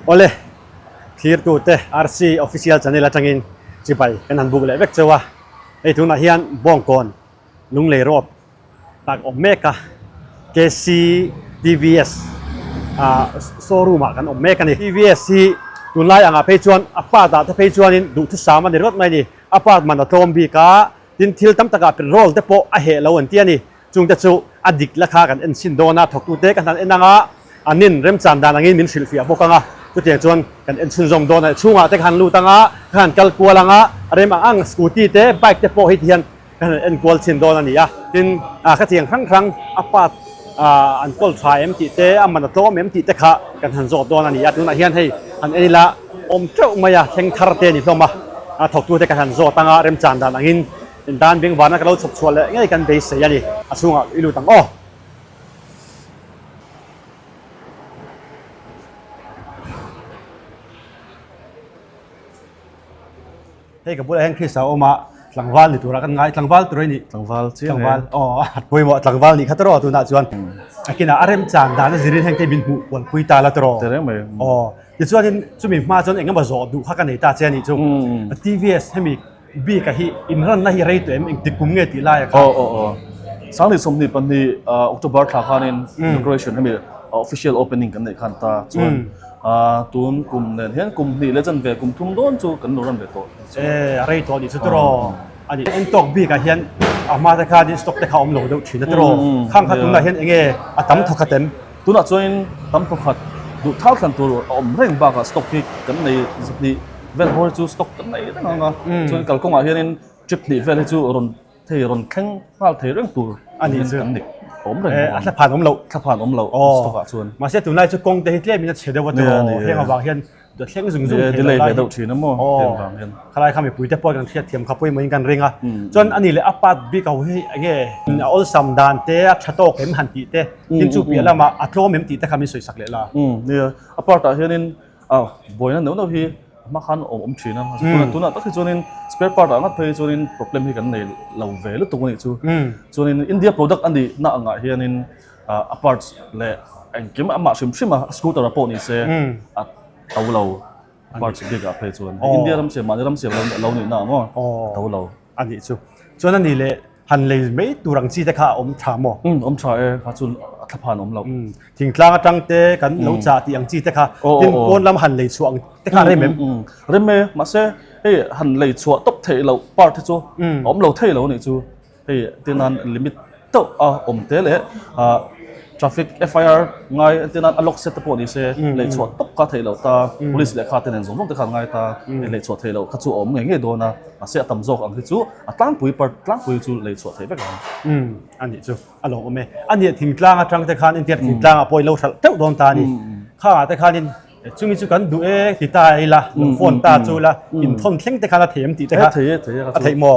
Awle, thlirtute RC Official Channel atangin chibai kan han buk leh vek cheu a, hei tunah hian Bawngkawn Lunglei Road tak awm mek a, KC TVS ah showroom ah kan awm mek a ni. TVS hi tunlai angah phei chuan a part ah te phei chuanin duhthusam a ni rawt mai a ni, a part man a tlawm bik a, tin thil tam takah petrol te pawh a heh lo an ti a ni. Chungte chu a dik la kha kan en chhin dawn a, thawktute ka hnan en ang a, an nin remchan dan angin min hrilhfiah bawk ang a, chutiang chuan kan en chhunzawm dawn a, chhungah te ka han lut ang a, ka han kal kual ang a, a rem ang ang scooty te bike te pawh hi ti hian ka han en kual chhin dawn a ni a, tin ka thiang hrang hrang a part an kawl tha em tih te, a man a tlawm em tih te kha kan han zawt dawn a ni a, tunah hian hei han en ila awm teuh mai a, thleng thar te a ni hlawm a, thawktute ka han zawt ang a, remchan dan angin. Intan bengvarna ka lo chhawp chhuah leh ngei kan beisei a ni. A chhungah i lut ang aw. Hei ka bulah hian Krista a awm a, tlangval ni tura kan ngai, tlangval tur a ni. Tlangval chiang e. Tlangval, aw pawimawh tlangval nih kha tawh tunah chuan. A kinah a remchan dan a zirin heng te min hmuh kualpui ta la tawh. Tereng mai. Aw, tichuanin chumi hma chuan engemaw zawh duh kha ka nei ta che a nih chu. TVS hemi Bik a hi inranna hi rei tawh em engtik kum nge tih lai a kha? Aw aw aw. Sangni 22 October thla khanin inauguration hemi official opening kan neih khan ta chuan tun kum nen hian kum hnih leh chanve kum thum dawn chu kan lo ran ve tawh. E a rei tawh anih chu tiraw? A nih en tawk bik ah hian a hma te khan stock te kha a awm lo deuh thin a tiraw? Khang kha tunah hian enge a tam thawkhat em? Tunah chuanin tam thawkhat duh thal thlan tur a awm reng bakah stock hi kan nei zahnih vel hawr chu stock kan nei reng ang a chuan kalkawngah hianin trip hnih vel hi chu rawn thei rawn thleng nghal thei reng tur a nih chu kan ni awm reng a thla phan awm loh thla phan awm loh stock ah chuan mahse tunlai chu kawng te hi tlem in a chhe deuh a tiraw heng avang hian thleng zung zung thei delay ve deuh thin a maw heng vang hian khalai kha mipui te pawh kan hriat thiam kha pawimawh in kan ring a chuan ani leh a part bik ho hi enge a awlsam dan te a tha tawk em han tih te tin chu piah lamah a tlawm em tih te kha min sawi sak leh la nia a part ah hianin A buaina neuh neuh hi hma khan awm awm thin a, tunah tunah tak hi chuanin spare part ah ngat phei hi chuanin problem hi kan nei lo ve lutuk a nih chu. Chuanin India product a nih na angah hianin a parts leh engkim amah hrim hrim a scooter ah pawh ni se a to lo a parts bik ah phei chuan India ram siam mahni ram siam lo nih na ang aw a to lo. A nih chu. Chuan a nih leh Han lei mai tur ang chi te kha a awm tha maw? Umm awm tha e, kha chu a thla phan awm lo. Umm thingtlang atang te kan lo chah tih ang chi te kha tin pawn lam han lei chhuah ang te kha a rem em? Umm rem e, mahse hei han lei chhuah tawp theih loh part hi chu a awm lo thei lo a nih chu. Hei tinan limit deuh a awm te leh ah traffic FIR ngai tinan a lock set te pawh ni se lei chhuah tawp kha theih loh ta police lehkha te nen zawng zawng te kha an ngai ta lei chhuah theih loh kha chu a awm ngei ngei dawn a. Mahse a tam zawk ang hi chu a tlangpui par tlangpui chu lei chhuah theih vek ang. Umm a nih chu a lawm awm e. A nih thingtlang atang te khan entir thingtlang ah pawh i lo hralh teuh dawn ta a ni. Khangah te khanin chumi chu kan duh e ti ta ila lo phone ta chu ila inthawn thleng te khan a thei em tih te kha A thei e thei e a theih maw?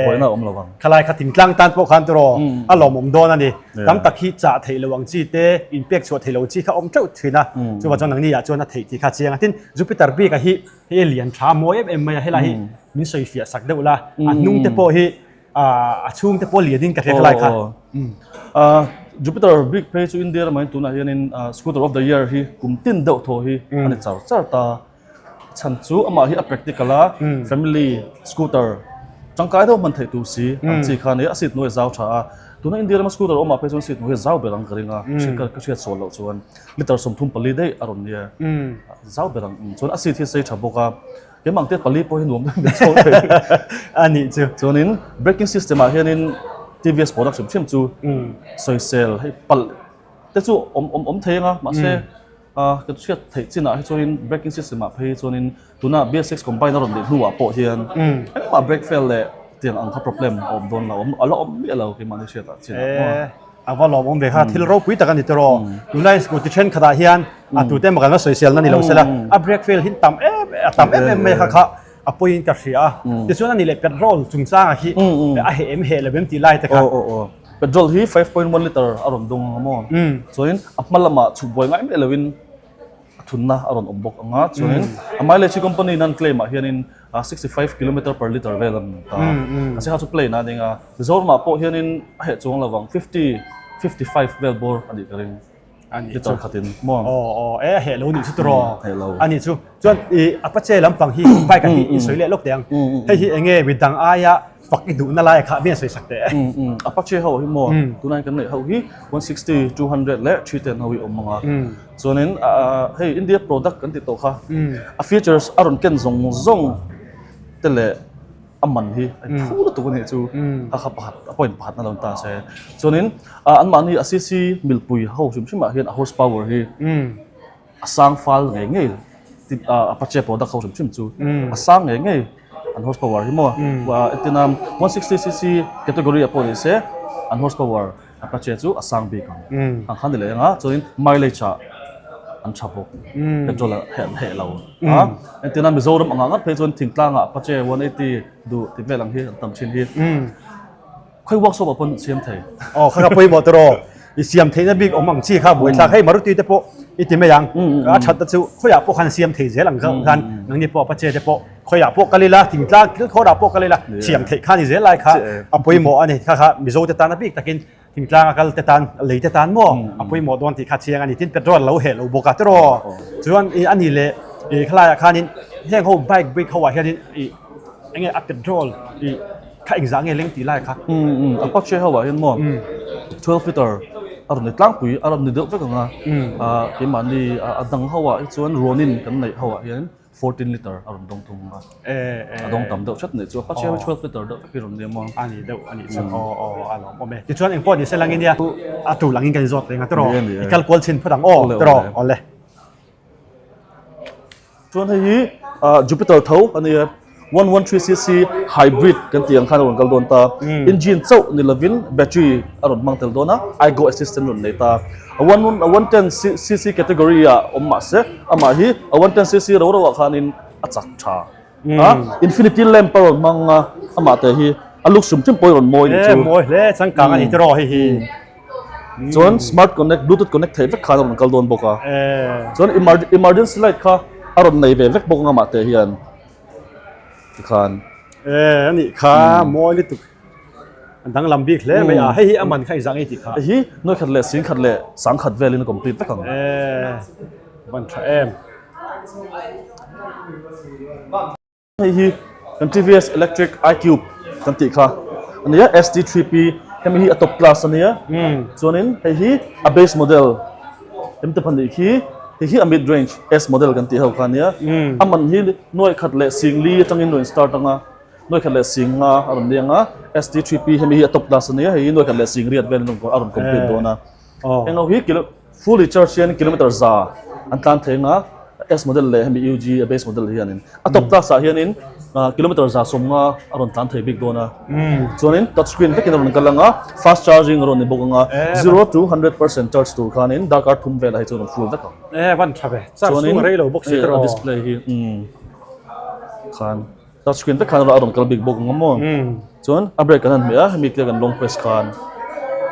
Buaina a awm lo ang. Khalai kha thingtlang tan pawh khan tiraw a lawmawm dawn a ni. Tam tak hi chah theih lo ang chi te inpek chhuah theih lo chi kha awm teuh thin a. Chuvang chuan nangni ah chuan a theih tih kha a chiang a. Tin Jupiter bik ah hi Hei a lian tha mawi em em mai a, helai hi min sawi fiah sak deuh la, a hnung te pawh hi a chhung te pawh lian in ka hria khalai kha. Jupiter bik phei chu India ramah hian tunah hianin Scooter of the Year hi kum tin deuh thaw hi a ni char char ta. Chhan chu amah hi a practical a, family scooter tangkai deuh hman theih tur si ang chi kha a ni a, a seat hnuai a zau tha a. Tuna India rama scooter awmah phei chuan seat hnuai hi a zau ber ang ka ring a, ka hriat sawn loh chuan. Liter 34 daih a rawn nia. Zau ber ang chuan a seat hi sei tha bawk a, keimah ang te pali pawh hi nuam deuh min chho thei. A nih chu. Chuanin braking system ah hianin TVS product hrim hrim chu sawisel hei palh te chu awm awm awm thei ang a, mahse ka hriat theih chinah hi chuanin braking system ah phei chuanin tuna BS6 combine a rawn leh hnuah pawh hian engmah brake fail leh tiang ang kha problem a awm dawn lo, a la awm miah lo keimahni hriatah chinah maw. A va lawmawm ve kha, thil ropui tak a ni tawh. Tunlai scooty thenkhatah hian a tute emaw kan la sawisel na ni lo sela, a brake fail hi tam em a tam em em mai kha kha a pawiin ka hria a. Tichuan a ni leh petrol chungchangah hi a heh em heh lo em tih lai te kha. Petrol hi 5.1 litre a rawn dawng ang maw? Chuanin a hma lamah chhuk buai ngai miah loin a thunna a rawn awm bawk ang a, chuanin a mileage hi company in an claim ah hianin 65 kilometer per litre vel an ta a che kha chu plane a ding a, Mizoramah pawh hianin a heh chuang lovang 50, 55 vel bawr a nih ka ring. Liter khatin maw? Aw aw e a heh lo nih chu tiraw? Heh lo. A nih chu. Chuan i Apache lampang hi bike ah hi i sawi leh lawk teh ang. Hei hi enge midang aia fak i duhna lai kha mi an sawi sak teh. Apache ho hi maw tunah kan neih ho hi 160, 200 leh 310 ho hi awm ang a. Chuanin hei India product kan ti tawh kha a features a rawn ken zawng zawng te leh a man hi a phu lutuk a nih chu a kha pakhat a point pakhat na lo ni ta se chuanin anmahni a cc milpui ho hrim hrim ah hian a horse power hi a sang fal ngei ngei apache product ho hrim hrim chu a sang ngei ngei an horse power hi maw entirna 160 cc category ah pawh ni se an horse power Apache chu a sang bik ang. Ang khan ni leh anga chuanin mileage ah an tha bawk. Petrol ah heh an heh lo. A entirna Mizoram angah ngat phei chuan thingtlang ah Apache 180 duh ti vel ang hi an tam thin hi. Khawi workshop ah pawn siam thei. Aw kha kha pawimawh tawh i siam theihna bik awm ang chi kha buaithlak hei Maruti te pawh i ti mai ang. A that te chu khawiah pawh khan siam thei zel ang khan nangni pawh Apache te pawh khawiah pawh kal ila thingtlang thil khawrah pawh kal ila thiam theih kha ni zel lai kha a pawimawh a ni kha kha Mizo te tan a bik takin thingtlang a kal te tan lei te tan maw a pawimawh dawn tih kha chiang a ni tin petrol lo heh lo bawk a tiraw chuan i a ni leh i khalaiah khanin heng ho bike brake ho ah hianin i eng nge a petrol i kha engzah nge leng tih lai kha Apache ho ah hian maw 12 liter a rawn ni tlangpui a rawn ni deuh vek ang a keimahni a dang ho ah hi chuan Ronin kan neih ho ah hian 14 liter a rawn dawng thung a a dawng tam deuh hret nih chu Apache hi 12 liter deuh vek hi rawn nia maw a ni deuh a nih chu aw aw a lawm awm e tichuan engpawh ni se lang in nia a tul angin kan zawt reng a tiraw i kal kual chhin phawt ang aw tiraw awle chuan hei hi Jupiter tho a nia 113cc hybrid kan tih ang khan a rawn kal dawn ta engine chauh ni lovin battery a rawn hmang tel dawn a igo assistant rawn nei ta a 110cc category ah awm mah se amah hi a 110cc ro ro ah khanin a chak tha a infinity lamp a rawn hmang a amah te hi a look hrim hrim pawh hi rawn mawi ni chu mawi hle changkang a ni tiraw hei hi chuan smart connect bluetooth connect theih vek khan a rawn kal dawn bawk a chuan emergency light kha a rawn nei ve vek bawk ang amah te hian tikhan e ani kha mawi lutuk an danglam bik hle mai a hei hi a man kha inzah ngei tih kha hei hi nuai khat leh sing khat leh sang khat velin a complete vek ang e van tha em Hei hi kan TVS electric iCube kan tih kha a nia ST3P hemi hi a top class a nia chuanin hei hi a base model em te pahnih khi hei hi a mid range S model kan tih ho kha a nia a man hi nuaih khat leh sing li atangin rawn start ang a nuaih khat leh sing nga a rawn ni ang a ST3P hemi hi a top class a nia hei hi nuaih khat leh sing riat velin a rawn complete dawn a englo hi kilo Fully charge hian kilometer za an tlan thei anga S model leh hemi UG a base model hianin a top class ah hianin kilometer za sawmnga a rawn tlan thei bik dawn a chuanin touch screen vekin a rawn kal anga fast charging a rawn ni bawk anga 0 to 100% charge tur khanin darkar thum velah hi chuan a rawn full vek ang. E van tha ve charge chu a rei lo bawk si tawh a display hi khan touch screen vek khan a rawn kal bik bawk ang a maw chuan a brake kan han hmeh a hemi te kan long press khan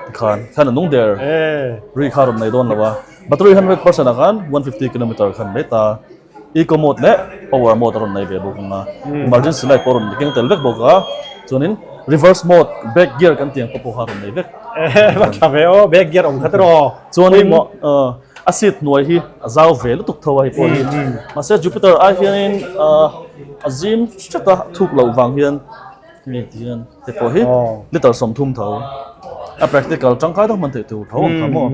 tikhan khan a nung der ri kha a rawn nei dawn lo a battery 100% ah khan 150 kilometer khan mai ta eco mode leh power mode a rawn nei ve bawk ang a emergency light pawh a rawn keng tel vek bawk a chuanin reverse mode back gear kan tih ang pawh pawh kha a rawn nei vek va tha ve aw back gear awm kha tiraw chuanin A seat hnuai hi a zau ve lutuk tho a hei pawh hi. Mahse Jupiter ai hianin a zim hret a thuk loh vang hian hei ti hian hei pawh hi liter 30 tho. A practical tangkai deuh hman theih tur tho ang kha maw.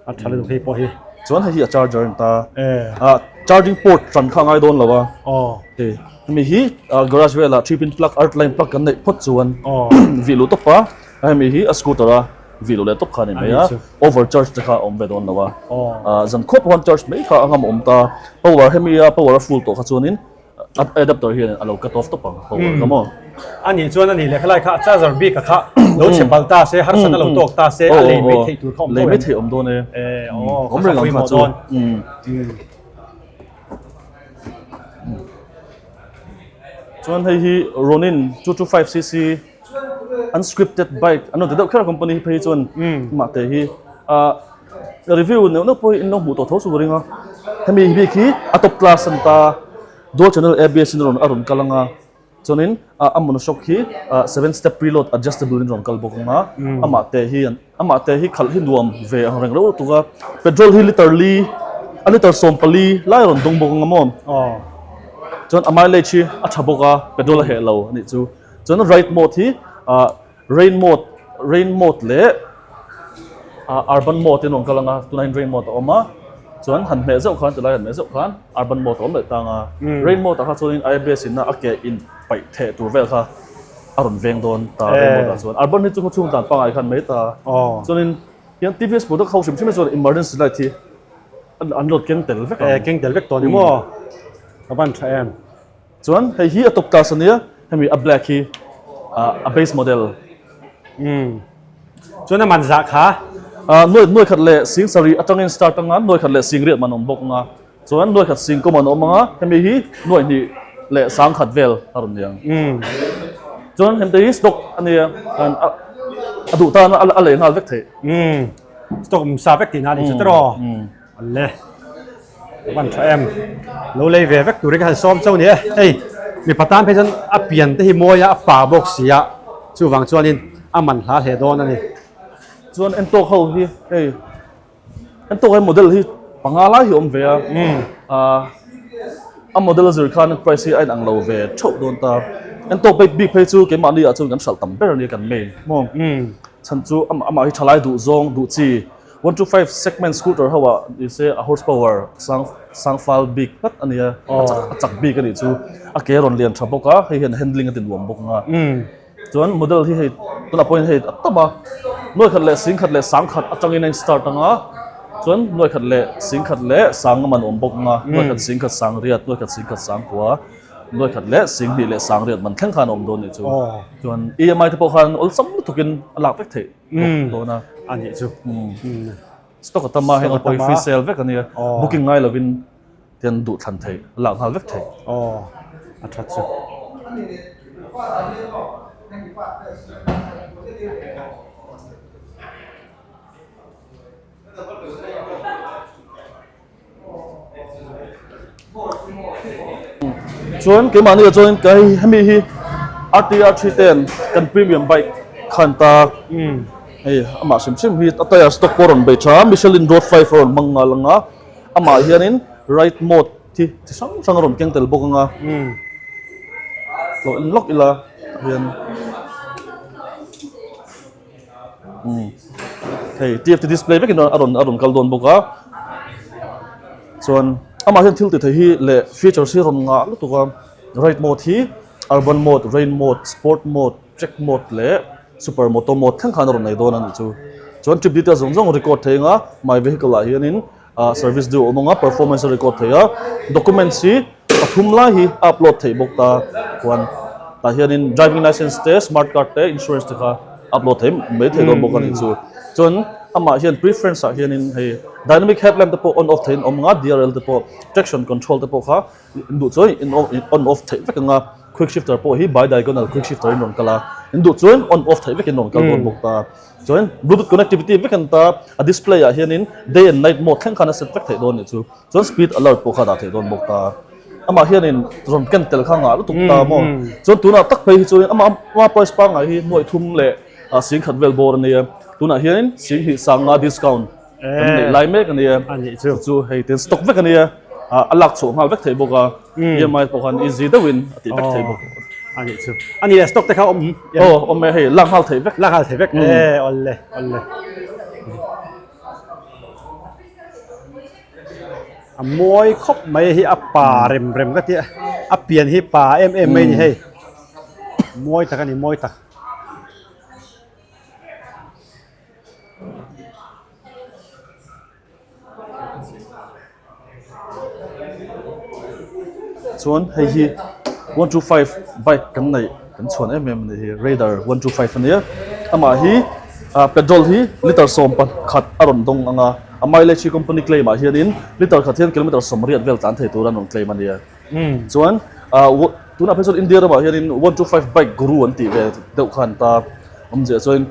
A tha lutuk hei pawh hi. Chuan hei hi a charger a ni ta. Charging port hran kha a ngai dawn lo a. Hei hemi hi garage velah 3 pin plug earth line plug kan neih phawt chuan vih luh tawp a. Hemi hi a scooter a vih luh leh tawp kha a ni mai a. Overcharge te kha a awm ve dawn lo a, zan khuap pawh khan charge mai kha a ngam awm ta, power hemi a power a full tawh kha chuanin a adapter hian a lo cut off tawp ang power kha maw. A nih chuan a nih leh khalai kha a charger bik a kha lo chhe palh ta se harsatna lo tawk ta se a lei mai theih tur kha awm tawh em? Lei mai theih awm dawn e. Awm reng ang kha chu. Chuan hei hi Ronin 225 cc Unscripted bike an rawn ti deuh kher a company hi phei hi chuan amah te hi ah review neuh neuh pawh hi in lo hmuh tawh tho chu ka ring a hemi bik hi a top class a ni ta dual channel ABS in a rawn a rawn kal ang a. Chuanin a monoshock hi 7 step preload adjustable in rawn kal bawk ang a, amah te hi amah te hi khalh hi nuam ve ang reng reuh tuk a, petrol hi liter li a liter 14 lai a rawn dawng bawk ang a maw? Chuan a mileage hi a tha bawk a, petrol a heh lo a nih chu. Chuan ride mode hi rain mode rain mode leh urban mode in rawn kal ang a, tunah hian rain mode a awm a, chuan han hmeh zeuh khan tilai han hmeh zeuh khan urban mode a awm leh tang a, rain mode ah kha chuanin ABS in a ke in paih theh tur vel kha a rawn veng dawn ta rain mode ah chuan urban hi chu khaw chhung dan pangngai khan mai ta, chuanin hian TVS product ho hrim hrim hi chuan emergency light hi an rawn keng tel vek ang. Keng tel vek tawh ni maw? Ka ban tha em? Chuan hei hi a top class ania, hemi a black hi a base model. Umm. Chuan a man zah kha? Nuai nuai khat leh sing sarih atangin start anga nuai khat leh sing riat man awm bawk anga. Chuan nuai khat sing kawm an awm anga, hemi hi nuai hnih leh sang khat vel a rawn ni ang. Umm. Chuan hemi te hi stock ania, a duh tan a lei nghal vek theih. Umm. Stock awm sa vek tihna a ni chu tiraw? Umm. Le van tha em lo lei ve vek turin ka han sawm chauh ni e hei mipa tan phei chuan a pian te hi mawi a a pa bawk si a chuvang chuanin a man hla hle dawn a ni. Chuan Entawk ho hi hei Entawk hi model hi panga lai hi a awm ve a ah a model a zir khan price hi a inang lo ve theuh dawn ta Entawk bik bik phei chu keimahni ah chuan kan hralh tam ber a ni kan main maw chhan chu amah hi thalai duh zawng duh chi. 125 segment scooter ho ah ni se a horsepower sang sang fal bik tlat a nia a chak a chak bik a nih chu a ke rawn lian tha bawk a hei hian handling a ti nuam bawk ang a chuan model hi hei tunah pawhin hei a tam a nuai khat leh sing khat leh sang khat atangin a in start ang a chuan nuai khat leh sing khat leh sang a man awm bawk ang a nuai khat sing khat sang riat nuai khat sing khat sang kua nuai khat leh sing hnih leh sang riat man thleng khan a awm dawn a nih chu chuan EMI te pawh khan awlsam lutukin a lak vek theih. Dawn a. A nih chu. Stock a tam a, heng a pawh hi free sale vek a nia. Booking ngai lovin tian duh thlan theih, lak nghal vek theih. Aw, a that chu. Chuan keimahni ah chuan ka hei hemi hi RTR 310 kan premium bike khan ta hei amah hrim hrim hi a tyre stock pawh a rawn bei tha a Michelin road 5 a rawn hmang nghal ang a amah hianin ride mode hi chi hrang hrang a rawn keng tel bawk ang a hlawh en lawk ila hian. Hei TFT display vekin a rawn a rawn kal dawn bawk a chuan amah hian thil ti thei hi leh features hi a rawn ngah lutuk a ride mode hi urban mode rain mode sport mode track mode leh super moto mode thleng khan a rawn nei dawn a nih chu chuan trip details zawng zawng record thei anga my vehicle ah hianin ah service due a awm ang a performance a record thei a documents hi pathum lai hi a upload theih bawk ta chuan tah hianin driving licence te smart card te insurance te kha upload thei mai thei dawn bawk a nih chu chuan amah hian preference ah hianin hei dynamic headlamp te pawh on off theihin a awm ang a DRL te pawh traction control te pawh kha in duh chuan in on off theih vek ang a quick shifter pawh hi bi diagonal quick shifter in rawn kal a in duh chuan on off theih vekin rawn kal dawn bawk ta. Chuan bluetooth connectivity vek an ta a display ah hianin day and night mode thleng khan a set vek theih dawn a nih chu. Chuan speed alert pawh kha a dah theih dawn bawk ta. Amah hianin rawn ken tel kha ngah lutuk ta maw. Chuan tunah tak phei hi chuanin amah ama price pangngai hi nuaih thum leh sing khat vel bawr a nia. Tunah hianin sing hnih sang nga discount kan neih lai mek a nia. Chu chu hei ten stock vek a nia. A lak chhuah nghal vek theih bawk a. EMI pawh khan easy deuhin a tih vek thei bawk. A nih chu. A nih leh stock te kha awm. Aw awm e hei lak nghal theih vek. Lak nghal theih vek e awle awle. A mawi khawp mai hi a pa rem rem ka tia a pian hi pa em em mai a ni hei. Mawi tak a ni mawi tak. Chuan hei hi 125 bike kan neih kan chhuan em em a ni hi Raider 125 a nia amah hi ah petrol hi liter 11 a rawn dawng ang a a mileage hi company claim ah hianin liter khat hian kilometer 80 vel tlan thei tur an rawn claim a nia chuan ah tunah phei chuan India ramah hianin 125 bike guru an tih ve deuh khan ta awmzia chuan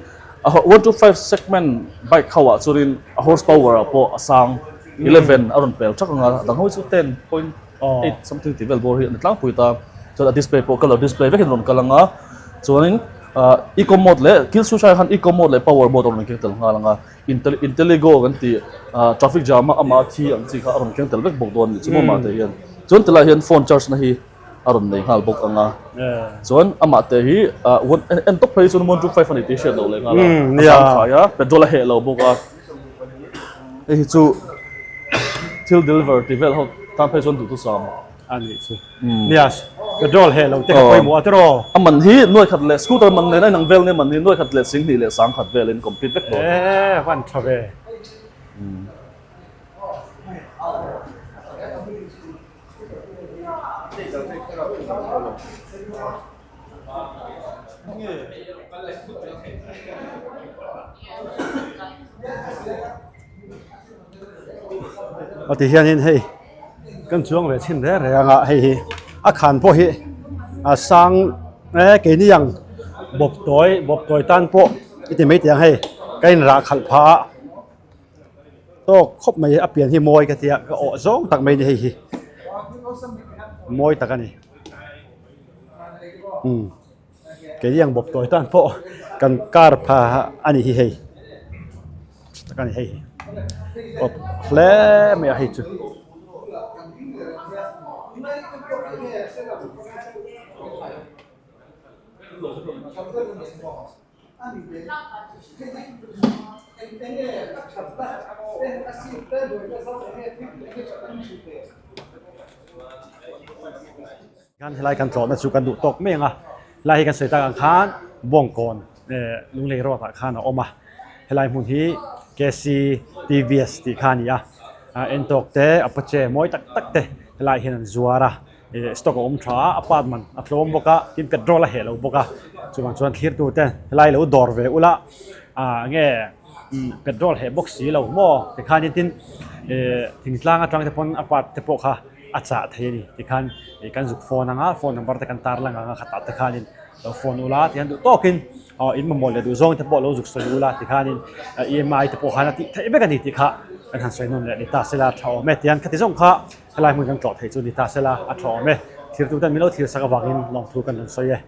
A 125 segment bike ho ah chuanin a horse power ah pawh a sang 11 a rawn pel thak ang a, dang ho hi chu 10.8 something tih vel bawr hi a ni tlangpui ta. Chuan a display pawh colour display vekin a rawn kal ang a, chuanin ah eco mode leh thil switch ah khan eco mode leh power mode a rawn keng tel nghal ang a, intel intelligo kan tih ah traffic jam a amah thi ang chi kha a rawn keng tel vek bawk dawn a ni chu maw mah te hian. Chuan tilai hian phone charge na hi a rawn nei nghal bawk ang a, chuan amah te hi ah one en tawp phei chuan one two five a ni tih hriat loh leh nghal a, a zangkhai a petrol a heh lo bawk a, hei hi chu thil deliver tih vel ho tan phei chuan duhthusam. A nih chu. Nia, petrol heh lo te kha pawimawh a tiraw? A man hi nuai khat leh scooter man nen a inang vel nia man hi nuai khat leh singhnih leh sangkhat velin complete vek dawn. E, van tha ve. A ti hianin hei kan chuang ve chhin reng reng anga hei hi a khan pawh hi a sang e keini ang bawp tawi bawp tawi tan pawh i ti mai teh ang hei ka inrah khalh phah a tawk khawp mai a pian hi mawi ka tia ka awh zawng tak mai a ni hei hi mawi tak a ni umm keini ang bawp tawi tan pawh kan car pha a ni hi hei. Tak a ni hei awp hle mai a hei chu. Khan helai kan tlawhna chu kan duh tawk mai ang a, helai hi kan sawi tak ang khan Bawngkawn eh Lunglei road ah khan a awm a, helai hmun hi KC TVS tih kha a ni a, ah entawk te Apache mawi tak tak te helai hian an zuar a, eh stock a awm tha a, a part man a tlawm bawk a, tin petrol a heh lo bawk a, chuvang chuan thlirtu te helai lo dawr ve ula ah nge umm petrol heh bawk si lo maw tikhanin tin eh thingtlang atang te pawn a part te pawh kha. a chah thei a ni tikhan ih kan zuk phone anga phone number te kan tar lang anga khatah te khanin lo phone ula tihian duh tawkin aw in mamawh leh duh zawng te pawh lo zuk sawi ula tikhanin EMI te pawh khan a tih theih vek a ni tih kha kan han sawi nawn leh ni ta sela a tha awm e tihian khati zawng kha helai hmun kan tlawh theih chu ni ta sela a tha awm e thirtu ten min lo thil sak avangin lawmthu kan rawn sawi e.